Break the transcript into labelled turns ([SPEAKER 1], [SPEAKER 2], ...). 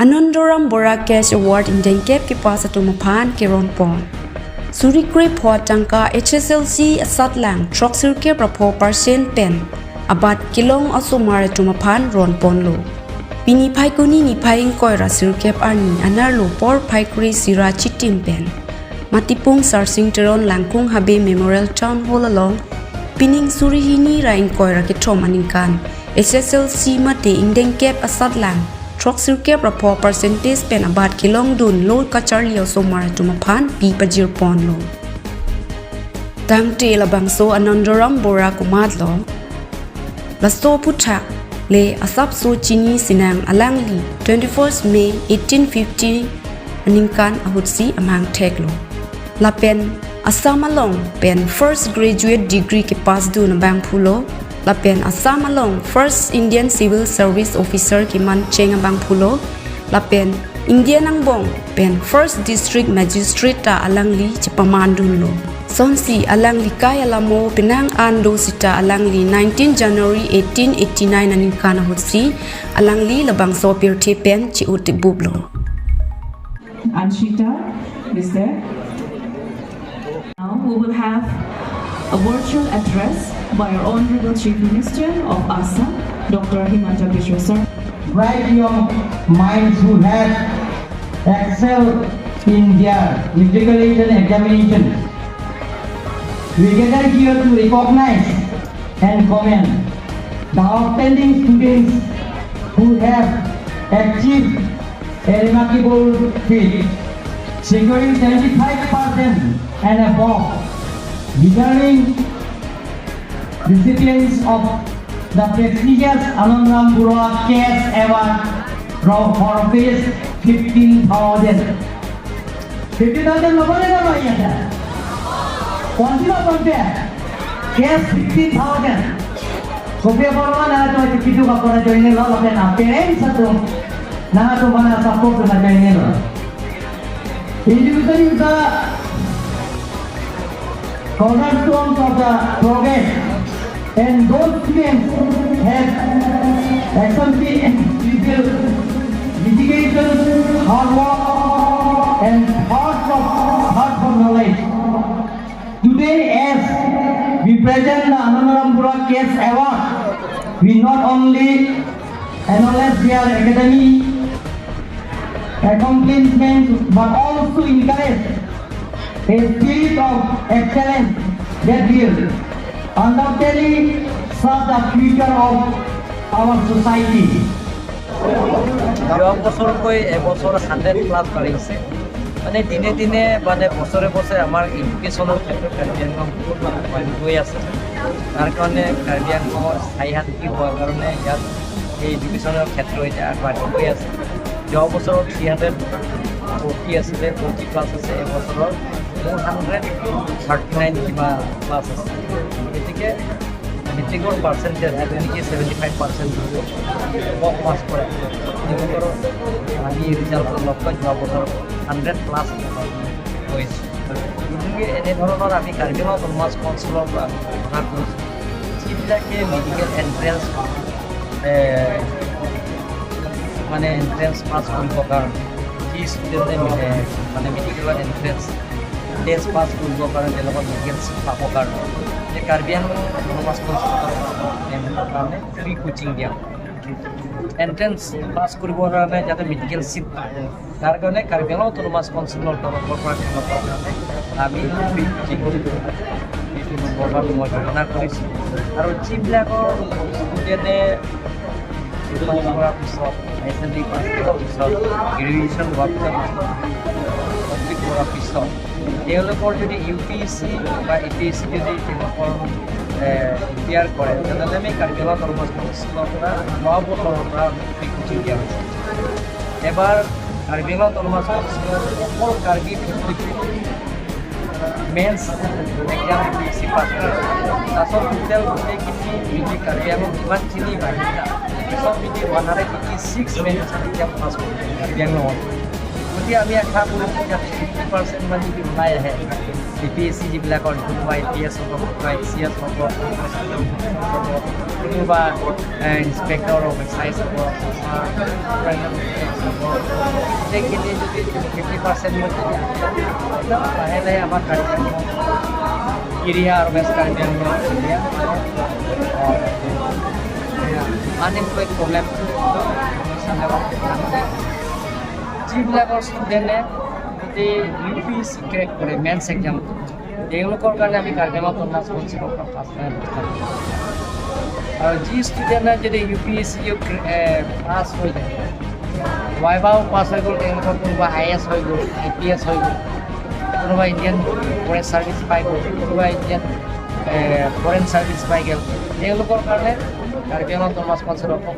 [SPEAKER 1] Anandaram Bora Cash Award Indian Cap ki pas atu maphan ki ron pon. Surikre pho tangka HSLC asat lang trok sirke prapho percent pen abat kilong asumar atu maphan ron pon lo. Pini phai kuni ni phaing koi ra sirkep arni anar lo por phai kri sira chitim pen. Matipung Sarsing Teron Langkung Habe Memorial Town Hall along Pining Surihini ra ing koi ra ki thom aningkan HSLC mate ingdeng cap asat lang trok sirkep rapho percentage pen abat kilong dun lo kachar liao somar tumaphan pi pajir pon lo. Tang te la bangso Anandaram Bora kumat lo. Laso putha le asap so chini sinang alang li 21st May 1850 aningkan ahutsi amang thek lo. Lapen Assam along pen first graduate degree ke pass du na bang phulo. Lapen Assam along first Indian Civil Service officer ki man cheng bang phulo. Lapen Indian angbong pen first district magistrate ta alang li chipaman dun lo. Sonsi alang li kai alamo pinang ando sita alang li 19 January 1889 aning kana hutsi alang li labang so pir the pen chi ut bublo.
[SPEAKER 2] Anshita is there. Now we will have a virtual address by our Honorable Chief Minister of Assam, Dr. Himanta Biswa Sarma.
[SPEAKER 3] Bright young minds who have excelled in their matriculation examinations. We gather here to recognize and commend the outstanding students who have achieved a remarkable feat, securing 75% and above, deserving recipients of the prestigious Anandram Burua Cash Award for rupees 15,000. 15,000 ল'বনে নলয় ইয়াতে? পঞ্চীবা পঞ্চে cash 15,000. Kopia parwa na to kitu ka pora join lo lo na parents to na to mana support na join lo. Education is the cornerstone of the progress, and those students have accomplished dedication, hard work and thirst for knowledge. Today, as we present the Anandaram Burua Cash Award, we not only acknowledge their academic accomplishments but also encourage a spirit of excellence that will undoubtedly serve the future of our society.
[SPEAKER 4] যোৱা বছৰতকৈ এবছৰ 100 plus বাঢ়িছে। মানে দিনে দিনে, মানে বছৰে বছৰে আমাৰ এডুকেশ্যনৰ ক্ষেত্ৰত কাৰ্বি আংলং বহুত আগবাঢ়ি গৈ আছে। তাৰ কাৰণে কাৰ্বি আংলঙৰ স্থায়ী শান্তি হোৱাৰ কাৰণে ইয়াত এই এডুকেশ্যনৰ ক্ষেত্ৰ এতিয়া আগবাঢ়ি গৈ আছে। যোৱা বছৰত 340 আছিলে, 40 প্লাছ আছে। এবছৰৰ 439 কিবা প্লাছ আছে। গতিকে মেট্ৰিকৰ পাৰ্চেণ্টেজ যিটো নেকি 75% পাছ কৰে, তেওঁলোকৰ আমি ৰিজাল্ট লক্ষ্য যোৱা বছৰ 100 প্লাছ হৈছে। গতিকে এনেধৰণৰ আমি কাৰ্বি আংলং অট'নমাছ কাউন্সিলৰ পৰা আমি ঘোষণা কৰিছোঁ, যিবিলাকে মেডিকেল এণ্ট্ৰেঞ্চ, মানে এণ্ট্ৰেঞ্চ পাছ কৰিবৰ কাৰণে, যি ষ্টুডেণ্টে মানে মেডিকেলৰ এণ্ট্ৰেঞ্চ টেষ্ট পাছ কৰিবৰ কাৰণে, তেওঁলোকৰ মেডিকেল চিট পাবৰ কাৰণে যে কাৰ্বি আংলং অট'নমাছ কাউন্সিলৰ তৰফৰ কাৰণে ফ্ৰী কোচিং দিয়া হয়। এণ্ট্ৰেঞ্চ পাছ কৰিবৰ কাৰণে যাতে মেডিকেল চিট পায়, তাৰ কাৰণে কাৰ্বি আংলং অট'নমাছ কাউন্সিলৰ তৰফৰ পৰা তেওঁলোকৰ কাৰণে আমি ফ্ৰী কোচিং এইটো নম্বৰত মই ঘোষণা কৰিছোঁ। আৰু যিবিলাকৰ ষ্টুডেণ্টে পাছ কৰাৰ পিছত, হায়াৰ ছেকেণ্ডেৰী পাছ কৰাৰ পিছত, গ্ৰেজুৱেশ্যন হোৱাৰ পিছত, কমপ্লিট কৰাৰ পিছত তেওঁলোকৰ যদি ইউ পি এছ চি বা এ পি এছ চি যদি তেওঁলোকৰ এপিয়াৰ কৰে, তেনেহ'লে আমি কাৰ্বি আংলং অট'নমাছ কাউন্সিলৰ পৰা যোৱা বছৰৰ পৰা ফ্ৰী কোচিং দিয়া হৈছে। এবাৰ কাৰ্বি আংলং অট'নমাছ কাউন্সিলৰ অকল Karbi 52 mains exam APSC pass কৰিছে। তাৰপিছত টোটেল গোটেইখিনি মিলি কাৰ্বি আংলং যিমানখিনি বাসিন্দা, চব মিলি 186 mains exam pass কৰিছে কাৰ্বি আংলঙত। গতিকে আমি আশা কৰোঁ যাতে 50% মান যদি ওলাই আহে বি পি এছ চি যিবিলাকৰ, কোনোবা এ পি এছ হ'ব, কোনোবা এ চি এছ হ'ব, কোনোবা ইনস্পেক্টৰ অফ এক্সাইজ হ'ব, হ'ব, গোটেইখিনি যদি 50% মান যদি আহে, লাহে লাহে আমাৰ কাৰ্বি আংলং এৰিয়া আৰু west Karbi Anglong area unemployed problem সমস্যা। যিবিলাকৰ ষ্টুডেণ্টে যদি U P S C crack কৰে মেইনছ এক্সাম, তেওঁলোকৰ কাৰণে আমি কাৰ্বি আংলং অট'নমাছ কাউন্সিলৰ পৰা ফাৰ্ষ্ট টাইম ব্যৱস্থা কৰিছোঁ। আৰু যি ষ্টুডেণ্টে যদি ইউ পি এছ চিও পাছ হৈ যায়, ৱাইভাও পাছ হৈ গ'ল, তেওঁলোকৰ কোনোবা I A S হৈ গ'ল, আই পি এছ হৈ গ'ল, কোনোবা ইণ্ডিয়ান ফৰেষ্ট ছাৰ্ভিচ পাই গ'ল, কোনোবা ইণ্ডিয়ান ফৰেন ছাৰ্ভিচ পাই গ'ল, তেওঁলোকৰ কাৰণে কাৰ্বি আংলং অট'নমাছ কাউন্সিলৰ